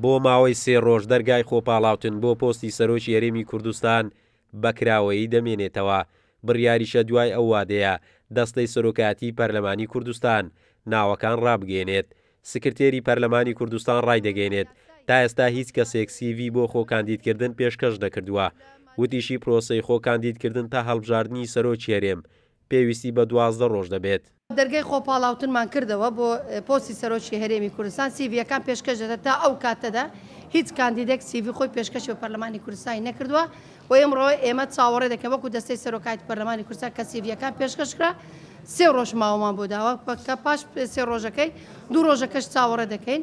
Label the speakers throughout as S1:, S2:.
S1: بۆ ماوەی سێ ڕۆژ دەرگای خۆپاڵاوتن بۆ پۆستی سەرۆکی هەرێمی کوردستان بە کراوەیی دەمێنێتەوە، بڕیاریشە دوای ئەو وادەیە دەستەی سەرۆکایەتیی پەرلەمانی کوردستان ناوەکان ڕابگەیەنێت. سکرتێری پەرلەمانی کوردستان ڕایدەگەیەنێت، تا ئێستا هیچ کەسێک سیڤی بۆ خۆکاندیدکردن پێشکەش نەکردووە. وتیشی پرۆسەی خۆکاندیدکردن تا هەڵبژاردنی سەرۆکی هەرێم پێویستی بە 12 ڕۆژ دەبێت.
S2: دەرگای خۆپاڵاوتنمان کردەوە بۆ پۆستی سەرۆکی هەرێمی کوردستان، سیڤییەکان پێشکەش دەکرێت، تا ئەو کاتەدا هیچ کاندیدێک سیڤی خۆی پێشکەشی بە پەرلەمانی کوردستانی نەکردووە و ئێمڕۆ ئێمە چاوەڕێ دەکەین وەکو دەستەی سەرۆکایەتی پەرلەمانی کوردستان کە سیڤییەکان پێشکەش کرا سێ ڕۆژ ماوەمان بۆ داوە کە پاش سێ ڕۆژەکەی دوو ڕۆژەکەش چاوەڕێ دەکەین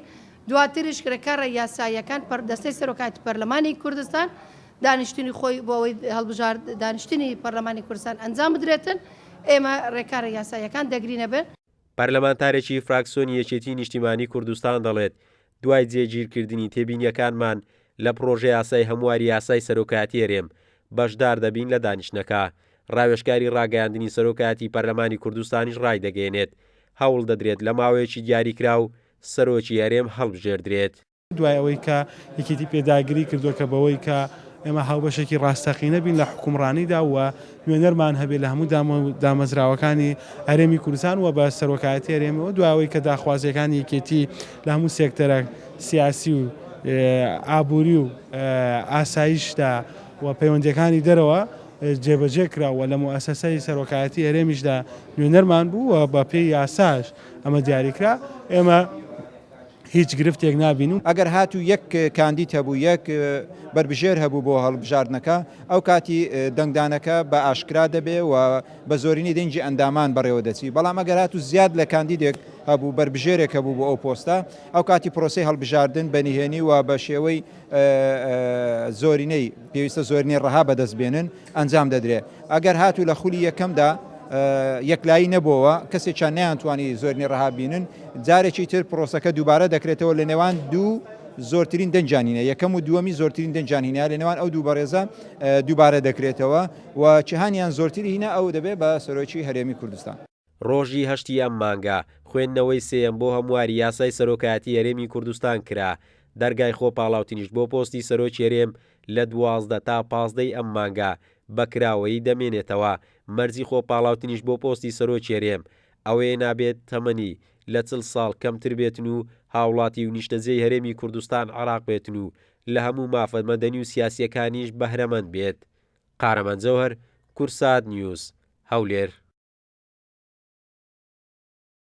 S2: دواتریش رێکارە یاساییەکان دەستەی سەرۆکایەتی پەرلەمانی کوردستان دانیشتنی خۆی بۆ ئەوەی هەڵبژارد دانیشتنی پەرلەمانی کوردستان ئەنجام بدرێتن ئێمە رێکارە یاساییەکان دەگرینە بەر.
S1: پەرلەمانتارێکی فراکسیۆنی یەکێتیی نیشتیمانیی کوردستان دەڵێت، دوای جێگیرکردنی تێبینییەکانمان لە پڕۆژەیاسای هەمواری یاسای سەرۆکایەتی هەرێم، بەشدار دەبین لە دانیشتنەکە. ڕاوێژکاری ڕاگەیاندنی سەرۆکایەتی پەرلەمانی کوردستانیش ڕایدەگەیەنێت، هەوڵ دەدرێت لە ماوەیەکی دیاریکراو سەرۆکی هەرێم هەڵبژێردرێت.
S3: دوای ئەوەی کە یەکێتی پێداگری کردووە کە بەوەی کە ئێمە هاوبەشێکی ڕاستەقینە بین لە حوکمڕانیدا و نوێنەرمان هەبێ لە هەموو دامەزراوەکانی هەرێمی کوردستان و بە سەرۆکایەتی هەرێمەوە دوای ئەوەی کە داخوازیەکانی یەکێتی لە هەموو سێکتەرە سیاسی و ئابووری و ئاسایشدا و پەیوەندیەکانی دەرەوە جێبەجێ کرا و لە موئەسەسەی سەرۆکایەتی هەرێمیشدا نوێنەرمان بوو و بە پێی یاساش ئەمە دیاریکرا ئێمە هیچ گرفتێک نابینم.
S4: ئەگەر هاتوو یەک کاندید هەبوو، یەک بەربژێر هەبوو بۆ هەڵبژاردنەکە، ئەو کاتی دەنگدانەکە بە ئاشکرا دەبێ و بە زۆرینەی دەنگی ئەندامان بەڕێوە دەچی. بەڵام ئەگەر هاتوو زیاد لە کاندیدێک هەبوو، بەربژێرێک هەبوو بۆ ئەو پۆستە، ئەو کاتی پرۆسەی هەڵبژاردن بە نهێنی و بە شێوەی زۆرینەی پێویستە زۆرینەی ڕەها بەدەست بێنن ئەنجام دەدرێت. ئەگەر هاتوو لە خولی یەکەمدا یەکلایی نەبۆوە، کەسێکیان نەیانتوانی زۆرینەی ڕەها بینن، جارێکی تر پرۆسەکە دووبارە دەکرێتەوە لە نێوان دوو زۆرترین دەنگیان هینا، یەکەم و دووەمی زۆرترین دەنگیان هینا، لە نێوان ئەو دوو بەڕێزە دووبارە دەکرێتەوە و چهانیان زۆرتری هینا ئەو دەبێت بە سەرۆکی هەرێمی کوردستان.
S1: ڕۆژی هەشتی ئەم مانگە، خوێندنەوەی سێیەم بۆ هەمواری یاسای سەرۆکایەتی هەرێمی کوردستان کرا، دەرگای خۆ پاڵاوتنیش بۆ پۆستی سەرۆکی هەرێم لە 12 تا 15 ی ئەم مانگە بە کراوەیی دەمێنێتەوە، مەرجی خۆ پاڵاوتنیش بۆ پۆستی سەرۆکی هەرێم ئەوەیە نابێت تەمەنی لە 40 ساڵ کەمتر بێتن و هاوڵاتی و نیشتەجێی هەرێمی کوردستان عێراق بێتن و لە هەموو مافە مەدەنی و سیاسییەکانیش بەهرەمەند بێت. قارەمان جەوهەر، کوردسات نیوز، هەولێر.